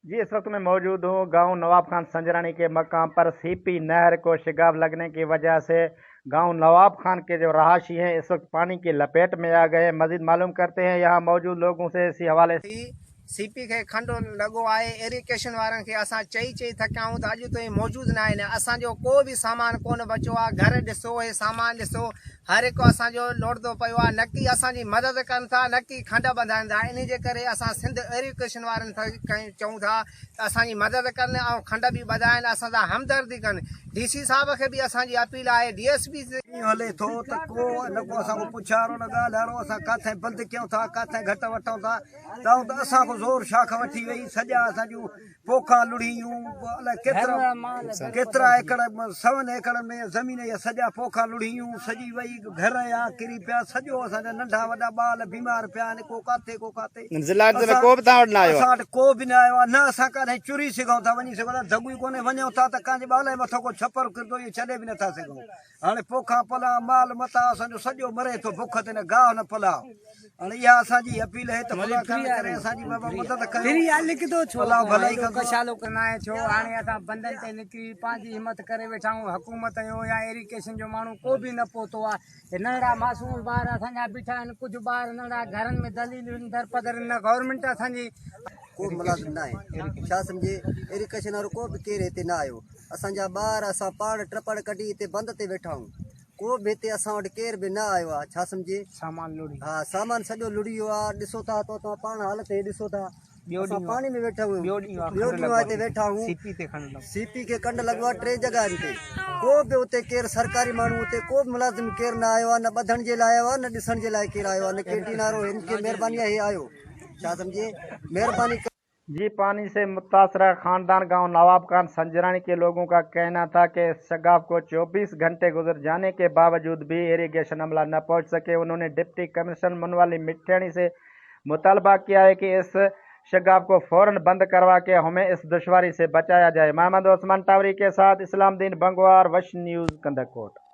जी इस वक्त मैं मौजूद हूँ गांव नवाब खान संजरानी के मकाम पर। सीपी नहर को शिगाव लगने की वजह से गांव नवाब खान के जो रहाशी हैं इस वक्त पानी की लपेट में आ गए। मजीद मालूम करते हैं यहाँ मौजूद लोगों से इसी हवाले से। सीपी खे खंड लॻो आहे। इरीगेशन वारनि खे असां चई चई थकिया आहियूं त अॼु ताईं मौजूदु न आहिनि। असांजो को बि सामान कोन बचियो आहे। घर ॾिसो, हे सामान ॾिसो, हर हिकु असांजो लोड़ंदो पियो आहे। न की असांजी मदद कनि था, न की खंड ॿधाइनि था। इन जे करे असां सिंध इरीगेशन वारनि खे चऊं था त असांजी मदद कनि ऐं खंड बि ॿधाइनि, असां सां हमदर्दी कनि। डी सी साहब खे बि असांजी अपील आहे, डी एस पी ڏينهن هلي ٿو ته ڪو نه ڪو اسان کان پڇاڻو نه ڳالهائڻو. اسان ڪاٿي بند ڪيون ٿا، ڪاٿي گهٽ وٺون ٿا. تائون ته اسان کان زور شاخ وٺي وئي. سڄا اسان جون پوکان لڙهي ويون. الائي ڪيترا ڪيترا ايڪڙ، سون ايڪڙن ۾ زمين جا سڄا پوکان لڙهي ويون، سڄي وئي. گهر يا ڪري پيا. سڄو اسان جا ننڍا وڏا ٻال بيمار پيا آهن، ڪو ڪاٿي ڪو ڪاٿي. ضلع انتظاميه ڪو به توهان وٽ نه آيو آهي؟ اسان وٽ ڪو به نه آيو آهي. نه اسان ڪڏهن چري سگهون ٿا، وڃي سگهون ٿا. دڳ ئي ڪونهي. وڃون ٿا ته ڪنهن جي ٻال جي مٿان ڪو ڇپر ڪرندو، اهو ڇڏي به نٿا سگهون. هاڻي پوکان پلاء مال متاع اسان جو سڄو مري ٿو بک تي، نه گاهه نه پلاء. هاڻي اها اسان جي اپيل اهي ته خدا ڪرم ڪري اسان جي بابا مدد ڪيو، الله ڀلائي ڪندو. ڪشالو ناهي ٿيو. هاڻي اسان بندن تي نڪري پنهنجي همت ڪري ويٺا آهيون. حڪومت جو يا ايريگيشن جو ماڻهو ڪو به نه پهتو آهي. هي ننڍڙا معصوم ٻار اسان جا بيٺا آهن. ڪجهه ٻار ننڍڙا گهرن ۾ دليل آهن، درپدر نه گورنمينٽ اسان جي. ڪو به ملازم ناهي، ڇا سمجهي ايريگيشن وارو ڪو به ڪير هتي نه آيو. اسان جا ٻار اسان پاڻ ٽپڙ ڪڍي هتي بند تي ويٺا آهيون. ڪو به هتي اسان وٽ ڪير به نه آيو آهي. ڇا سمجهي سامان لڙهي ها سامان سڄو لڙهي ويو آهي. ڏسو ٿا تو توهان پاڻ حالت هي ڏسو ٿا. اسان پاڻي ۾ ويٺا آهيون. ٻيو ڏينهن آهي هتي ويٺا آهيون. سي پي کي کنڊ لڳو آهي ٽي جڳهن تي. ڪو به اتي ڪير سرڪاري ماڻهو اتي ڪو به ملازم ڪير نه آيو آهي. نه ٻڌڻ جي لاء آيو آهي نه ڏسڻ جي لاء ڪير آيو آهي. نه ڪي ٽي وارو هن کي مهرباني آهي هي آيو. ڇا سمجهي مهرباني. जी पानी से मुतासरा खानदान गांव नवाब खान संजरानी के लोगों का कहना था कि इस शगाफ को 24 घंटे गुजर जाने के बावजूद भी इरिगेशन अमला न पहुंच सके। उन्होंने डिप्टी कमिश्नर मुनवाली मिठियाणी से मुतालबा किया है कि इस शगाफ को फौरन बंद करवा के हमें इस दुश्वारी से बचाया जाए। मोहम्मद उस्मान टावरी के साथ इस्लामदीन बंगवार, वश न्यूज़, कंधकोट।